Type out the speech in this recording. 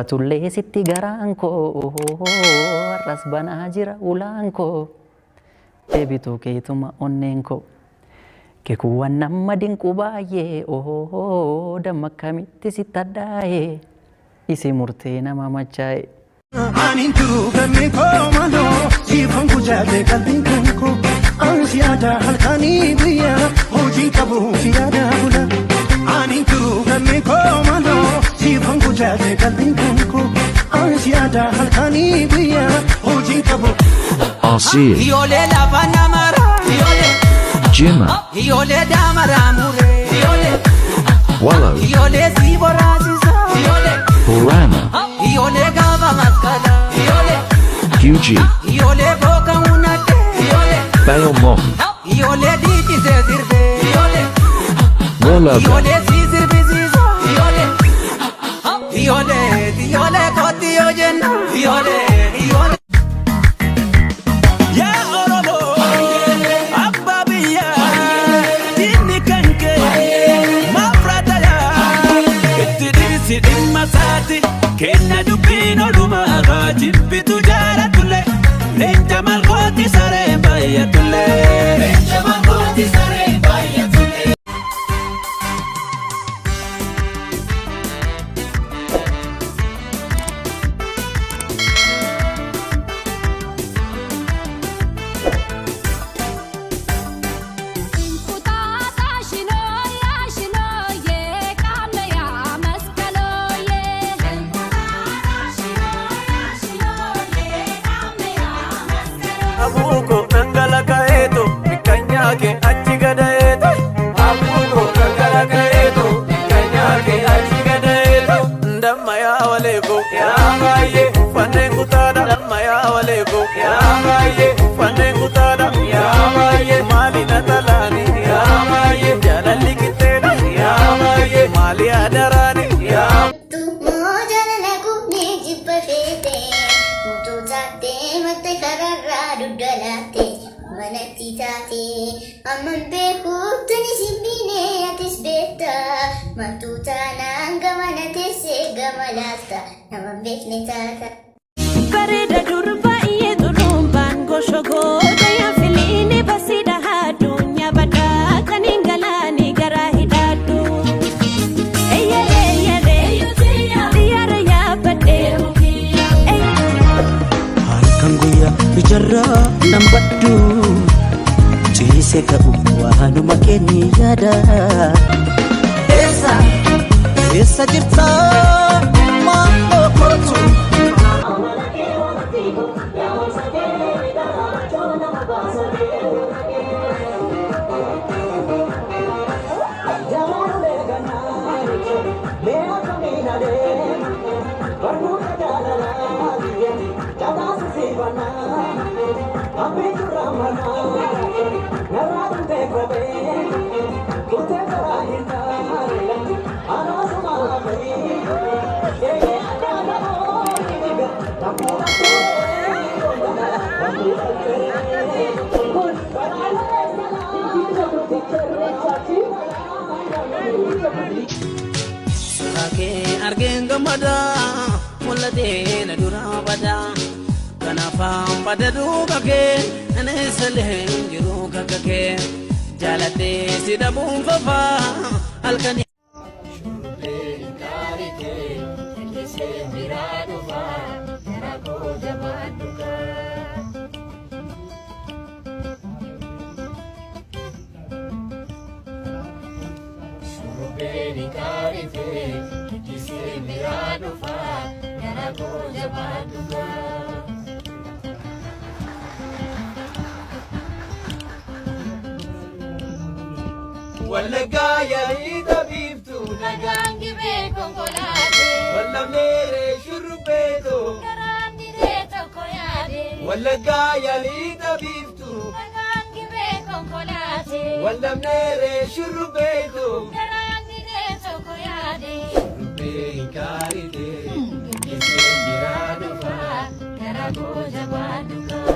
Cufatullee sitti garaan koo har'as banaa jira ulaan koo deebituu keetuma onneen koo. Kekuuwwan nama dinqu baay'ee damma akkamitti sitti addaa'ee isi murtee nama machaa'e. Ani turu ganni koo maloo siifan kujaate qalbiin kan koo ansi yaada halkanii guyyaa hojii qabu si yaada bula. Ani turu ganni koo maloo siifan kujaate qalbiin kan koo ansi yaada halkanii guyyaa hojii qabu. Arsii, Iyyoolee lafa namara. Iyyoolee. Jimma, Iyyoolee daamaraa muree. Iyyoolee. Wallo, Iyyoolee si boraasisa. Iyyoolee. Borana, Iyyoolee gaafa maskala. Iyyoolee. Guji, Iyyoolee booka hunate. Iyyoolee. Bale Mohi, Iyyoolee dhiichisee sirbee. Iyyoolee. Wolaga, Iyyoolee si sirbisiisa. Iyyoolee. Iyyoolee iyyoolee kootti yoo jenna. Iyyoolee iyyoolee. Yaa Oromoo, abbaa biyyaa, diinni kan kee maaf raatayaa? Itti dhiisi dhimma isaati, kenna dubbiin odumaa haa jibbitu jaalatullee, leenca malkooti saree baay'atullee. Leenca malkooti saree baay'atullee. Abuko nangala kaeto mikanyake achi gadaeto. Abuko nangala kaeto mikanyake achi gadaeto. Ndamma ya waleko ya baye ufane kutada. Ndamma ya waleko ya baye ufane kutada. Ya baye mali natalani ya baye jalalli kitena ya baye mali adarani ya. Moo jaalala kunneen jibba feete utuu taatee matta kararraa dugda laatte manatti taate amman beekuutti ni simbine atis beekta mattuu taanaan gamana teessee gama laalta nama hin beekne taata. Bareeda durba iyyee xulumbaan goshogooda yaa filiini basiidha addunyaa badhaa kan hin galaani garaa hidhaadhu. Eyyeree eyyeree xiyyaara yaabbadhee. Halkan guyyaa ijarraa nan baddu ciise ka'u waanuma keenya yaada. Eessa eessa jirta maaloo kootu. Suuraa kee argeen gammada mul'atee na dura bada. Kanaafaan bada duuba kee aneessalee jiru kakka kee jaalatee si dhabuun fafaa halkan. Wallaggaa yaalii tabiiftu Nagaan gibee konkolaatee wallamneeree shurrubbeeto. Karaan diree tokko yaade. Wallaggaa yaalii tabiiftu Nagaan gibee konkolaatee wallamneeree shurrubbeeto. Karaan diree tokko yaade. Shurrubbee hin kaarite iseen biraa dhufa. Gara koo jabaadhu kaa.